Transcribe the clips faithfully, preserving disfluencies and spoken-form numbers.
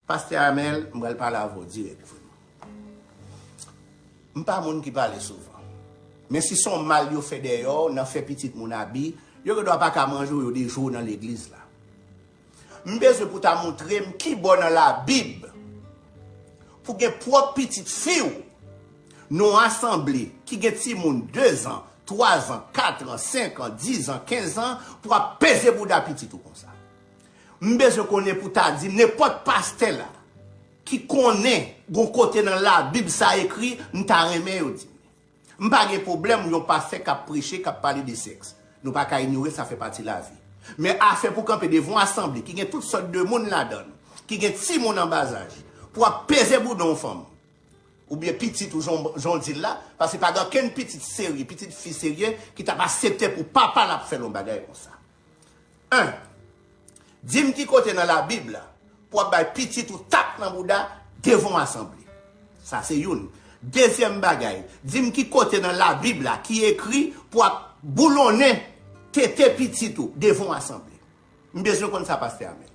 Pastè Amèl, m pral pale avè w dirèk, frè m. M pa moun ki pale souvan. Men si se yon mal yo fè dèyè w nan fè pitit moun abi, yo gendwa pa ka manje w yo de jou nan legliz la. M bezwen pou w ta montre m ki bò nan Labib pou gen pwòp pitit fi w nan yon asanble ki gen timoun de zan, twa zan, kat an, senk an, diz an, kenz an, pou ap peze bouda pitit ou konsa. M bezwen konnen pou w ta di m nenpòt pastè la ki konnen gon kote nan Labib sa ekri, m ta renmen yo di m. M pa gen pwoblèm yon pastè k ap preche, k ap pale de sèks. Nou pa ka inyore, sa fè pati lavi. Men afè pou kanpe devan yon asanble ki gen tout sòt de moun ladan l, ki gen timoun an bazaj, pou ap peze bouda yon fanm, oubyen pitit ou jan, jan w di l la, paske pa gen okenn pitit serye, pitit fi serye ki t ap aksepte pou papa l ap fè l yon bagay konsa. En, di m ki kote nan Labib la pou w ap bay pitit ou tap nan bouda devan yon asanble. Sa se youn. Dezyèm bagay, di m ki kote nan Labib la ki ekri pou w ap boulonnen tete pitit ou devan yon asanble. M bezwen konn sa, pastè Amèl.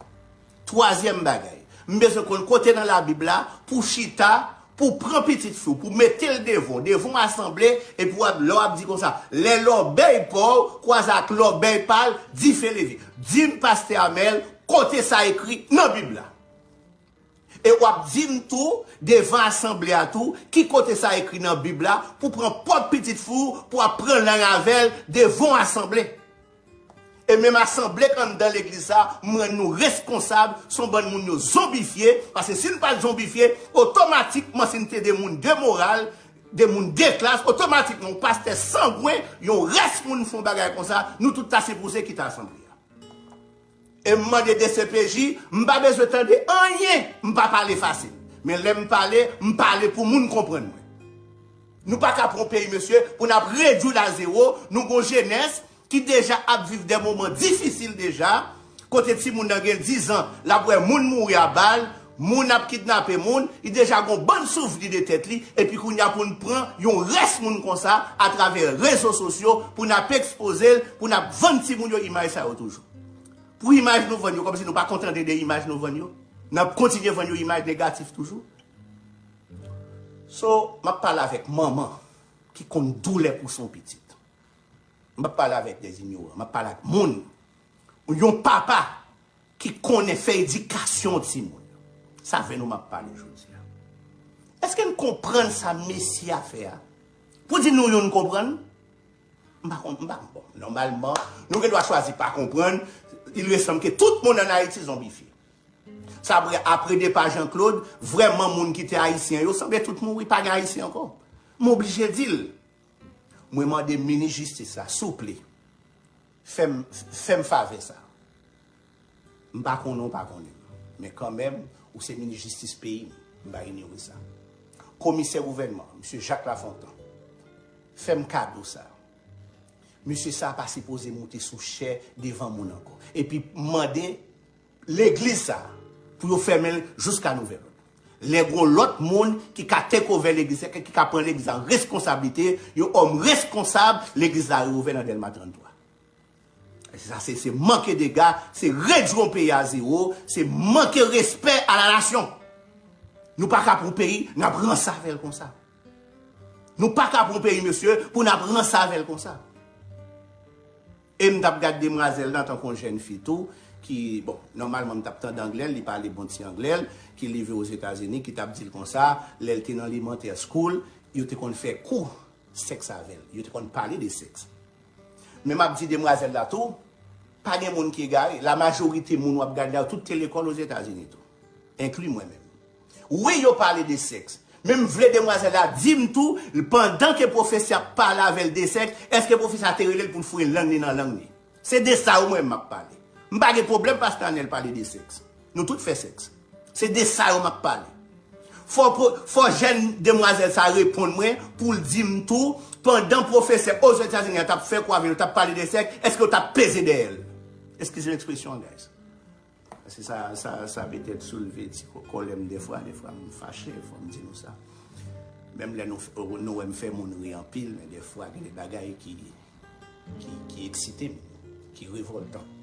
Twazyèm bagay, m bezwen konn kote nan Labib la pou w chita, pou w pran pitit fi w, pou w mete l devan w, devan yon asanble, epi w ap, lè w ap di konsa, lè lòbèy pa w kwaze ak lòbèy pa l, dife leve. Di m, pastè Amèl, kote sa ekri nan Bib la? E w ap di m tou, devan asanble a tou, ki kote sa ekri nan Bib la pou pran pwòp pitit fi w, pou w ap pran lang avè l devan asanble. E menm asanble k anndan legliz sa, m rann nou reskonsab, se yon bann moun yo zonbifye, paske si n pa t zonbifye, otomatikman si n te de moun de moral, de moun de klas, otomatikman yon pastè sangwen, yon rès moun fè yon bagay konsa, nou tout ta sipoze kite asanble a. E m mande D C P J, m pa bezwen tande anyen, m pa pale fasil. Men lè m pale, m pale pou moun konprann mwen. Nou pa ka pran yon peyi, mesye, pou n ap redwi l a zewo, nou gon jenès ki deja ap viv de moman difisil deja, kote timoun nan gen diz an, l ap wè moun mouri a bal, moun ap kidnape moun, li deja gon bann souvni de tèt li, epi kounye a pou n pran yon rès moun konsa atravè rezo sosyo pou n ap ekspoze l, pou n ap vann timoun yo imaj sa yo toujou. Pou imaj nou vann yo, kòmsi nou pa kontan de, de imaj nou vann yo, n ap kontinye vann yo imaj negatif toujou. So, m ap pale avèk manman ki konn doulè pou son pitit. M p ap pale avèk de inyoran, m ap pale ak moun. Yon papa ki konnen fè edikasyon timoun. Se avè nou m ap pale jodi a. Èske n konprann sa mesye a fè a? Pou di nou youn konprann? M pa konn, m pa, bon, nòmalman, nou gen dwa chwazi pa konprann. Il ressanm ke tout moun ann Ayiti zonbifye. Sa vre, apre depa Jean Claude, vrèman moun ki te ayisyen yo, sanble tout mouri, pa gen ayisyen ankò. M oblije di l. Mwen mande minis jistis la, souple, fè m, fè m favè sa. M pa konnen w pa konnen m. Men kanmenm, ou se minis jistis peyi m. M pa inyore sa. Komisè gouvènman, misye Jacques Lafontant, fè m kado sa. Mesye sa pa sipoze moute sou chè devan moun ankò. Epi mande legliz sa pou yo fèmen l jiska nouvèl òd. Lè gon lòt moun ki ka take over legliz sa, ki ka pran legliz la an reskonsablite, yon òm reskonsab, legliz la reouvè nan Dèlma trannntwa. Sa se, se manke dega, se redwi yon peyi a zewo, se manke respè a la nasyon. Nou pa ka pran yon peyi, n ap ranse avè l konsa. Nou pa ka pran yon peyi, mesye, pou n ap ranse avè l konsa. E m t ap gad demwazèl la tankou yon jèn fi tou, ki, bon, nòmalman m t ap tande anglè l, li pale bon ti anglè l, ki leve Ozetazini, ki t ap di l konsa, lè l te nan elementary school, yo te konn fè kou sèks avè l, yo te konn pale de sèks. Men m ap di demwazèl la tou, pa gen moun ki egare, lamajorite moun w ap gade la, yo tout te lekòl Ozetazini tou, enkli mwen menm. Wi, yo pale de sèks. Men m vle demwazèl la di m tou, pandan ke pwofesè ap pale avè l de sèks, èske pwofesè a te rele l pou l foure lang li nan lang li? Se de sa yo mwen m ap pale. M pa gen pwoblèm pastè Anèl pale de sèks. Nou tout fè sèks. Se de sa yo m ap pale. Fò, fò jèn demwazèl sa reponn mwen pou l di m tou, pandan pwofesè Ozetazini an t ap fè kou avè l, t ap pale de sèks, èske yo t ap peze dèyè l? Eskize m ekspresyon an, guys. Paske sa, sa, sa petèt soulve ti ko-, kòlè m dèfwa, dèfwa m fache, fò m di nou sa. Menm lè nou, f-, nou wè m fè moun ri anpil, men dèfwa gen de bagay ki, ki, ki eksite m, ki revòltan.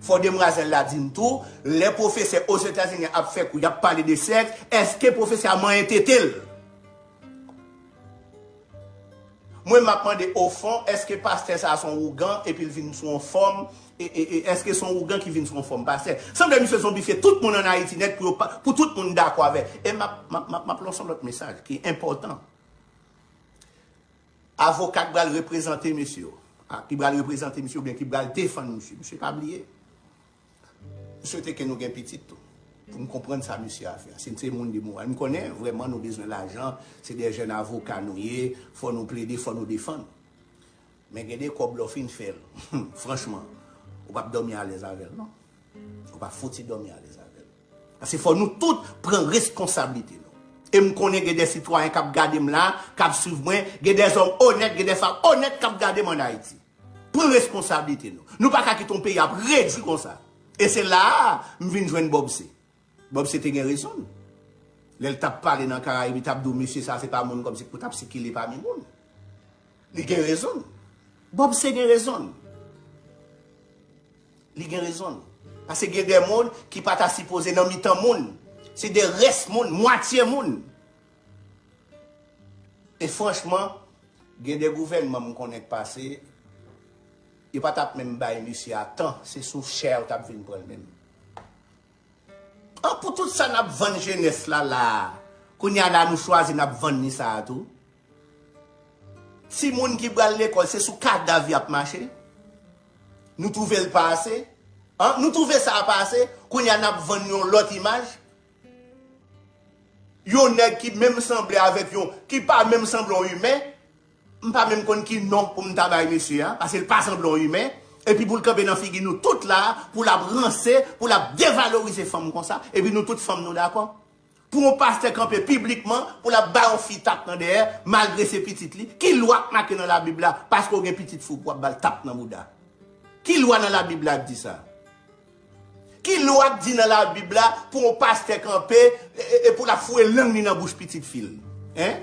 Fò demwazèl la di n tou, lè pwofesè Ozetazini ap fè kou, y ap pale de sèks, èske pwofesè a manyen tete l? Mwen, m ap mande, ofon, èske pastè sa a se yon ougan epi l vin sou yon fòm? E, e, e, èske se yon ougan ki vin sou yon fòm pastè? Sanble misye zonbifye tout moun ann Ayiti nèt pou yo pa, pou tout moun dakò avè l. E m ap, m ap, m ap, m ap lanse yon lòt mesaj ki enpòtan. Avoka k pral reprezante misye yo, a, ki pral reprezante misye oubyen ki pral defann misye, misye pa bliye. M swete ke nou gen pitit tou, pou n konprann sa misye a fè. Si n se moun de moral, m konnen vrèman nou bezwen lajan, se de jèn avoka nou ye, fò nou plede, fò nou defann. Men gen de kòb lè w fin fè l, franchman, ou p ap dòmi alèz avè l, non. Ou p ap fouti dòmi alèz avè l. Paske fò nou tout pran responsablite nou. E m konnen gen de sitwayen k ap gade m la, k ap swiv mwen, gen de zòm onèt, gen de fanm onèt k ap gade m ann Ayiti. Pran responsablite nou. Nou pa ka kite yon peyi ap redui konsa. E se la a m vin jwenn Bob C. Bob C te gen rezon l. Lè l t ap pale nan Karayib, li t ap di w, mesye sa a se pa moun kòmsi pou t ap sikile pami moun. Li gen rezon l. Bob C gen rezon l. Li gen rezon l. Paske gen de moun ki pa ta sipoze nan mitan moun. Se de rès moun, mwatye moun. E franchman, gen de gouvènman m konnen k pase, yo pa t ap menm bay misye a tan, se sou chè yo t ap vin pran l menm. An, pou tout sa n ap vann jenès la la a, kounye a la nou chwazi n ap vann li sa a tou. Timoun ki pral lekòl, se sou kadav y ap mache. Nou twouve l pa ase? An, nou twouve sa a pa ase? Kounye a n ap vann yon lòt imaj. Yon nèg ki menm sanble avèk yon, ki pa menm sanble yon imen. M pa menm konn ki non pou m ta bay mesye a, paske l pa sanble yon imen. Epi pou l kanpe nan figi nou tout la, pou l ap ranse, pou l ap devalorize fanm konsa, epi nou tout fanm nou dakò. Pou yon pastè kanpe piblikman, pou l ap bay yon fi tap nan dèyè, malgre se pitit li, ki lwa k make nan Labib la, paske w gen pitit fi w pou w ap ba l tap nan bouda? Ki lwa nan Labib la k di sa? Ki lwa k di nan Labib la pou yon pastè kanpe e, e, e pou l ap foure lang li nan bouch pitit fi l? Hein?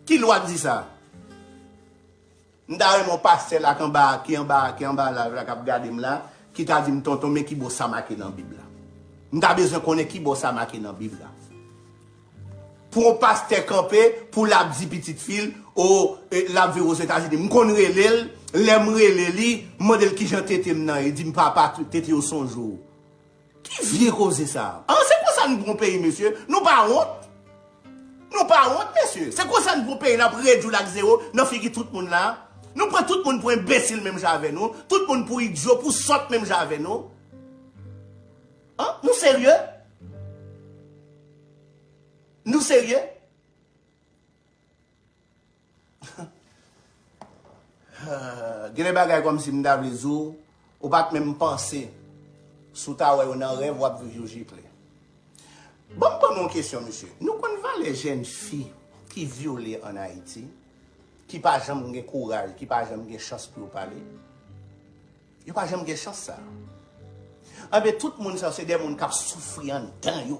Ki lwa k di sa? M ta renmen yon pastè la k anba, ki anba, ki anba live la, k ap gade m la, ki ta di m, tonton, men ki bò sa make nan Bib la. M ta bezwen konnen ki bò sa make nan Bib la. Pou yon pastè kanpe, pou l ap di pitit fi l, o, e, l ap viv Ozetazini. M konn rele l, lè m rele li, m mande l kijan tete m nan ye, li di m, papa, tete yo sonje w. Ki vye koze sa a? An, se konsa nou pran peyi, mesye. Nou pa wont. Nou pa wont, mesye. Se konsa nou pran peyi, n ap redui l ak zewo nan figi tout moun la. Nou pran tout moun pou enbesil menm jan avè nou. Tout moun pou idyo, pou sòt menm jan avè nou. An, nou serye? Nou serye? Gen de bagay kòmsi m ta vle di w, ou pa t menm panse. Si w ta wè yo nan rèv, w ap viv yo je klè. Ban m poze nou yon kesyon, mesye. Nou konn valè jèn fi ki vyole ann Ayiti, ki pa janm gen kouraj, ki pa janm gen chans pou yo pale? Yo pa janm gen chans sa. Anben, tout moun sa yo, se de moun k ap soufri anndan yo.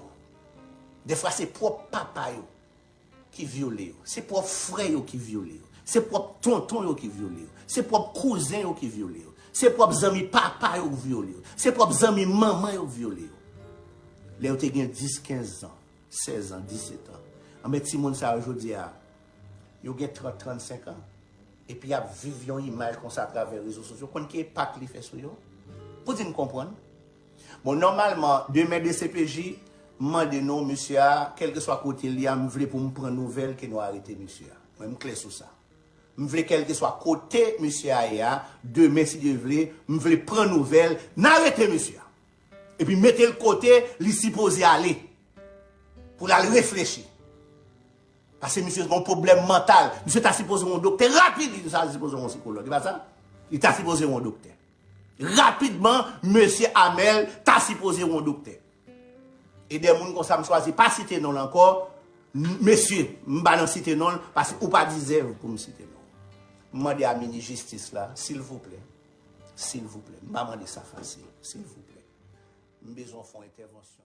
Defwa, se pwòp papa yo ki vyole yo. Se pwòp frè yo ki vyole yo. Se pwòp tonton yo ki vyole yo. Se pwòp kouzen yo ki vyole yo. Se pwòp zanmi papa yo ki vyole yo. Se pwòp zanmi manman yo ki vyole yo. Lè yo te gen dis, kenz zan, sèz an, disèt an. Anben, timoun sa yo jodi a, yo gen trant, trannsenk an. Epi y ap viv yon imaj konsa atravè rezo sosyo. Konn ki enpak li fè sou yo? Pou di n konprann. Bon, nòmalman, demen D C P J mande nou, mesye a, kèlkeswa kote l ye a, m vle pou m pran nouvèl ke nou arete mesye a. Mwen, m klè sou sa. M vle kèlkeswa kote mesye a ye a, demen, si Dye vle, m vle pran nouvèl, n arete mesye a. Epi mete l kote li sipoze ale. Pou l al reflechi. Paske misye gen yon pwoblèm mantal. Misye ta sipoze wè yon doktè rapid, li ta sipoze wè yon sikològ. E pa sa? Li ta sipoze wè yon doktè. Rapidman, mesye Amèl ta sipoze wè yon doktè. E de moun konsa, m chwazi pa site non l ankò. M-, mesye, m pa nan site non l, paske ou pa dizèv pou m site non l. M mande a minis jistis la, silvouplè, silvouplè, m pa mande sa fasil, silvouplè. M bezwen fè yon entèvansyon.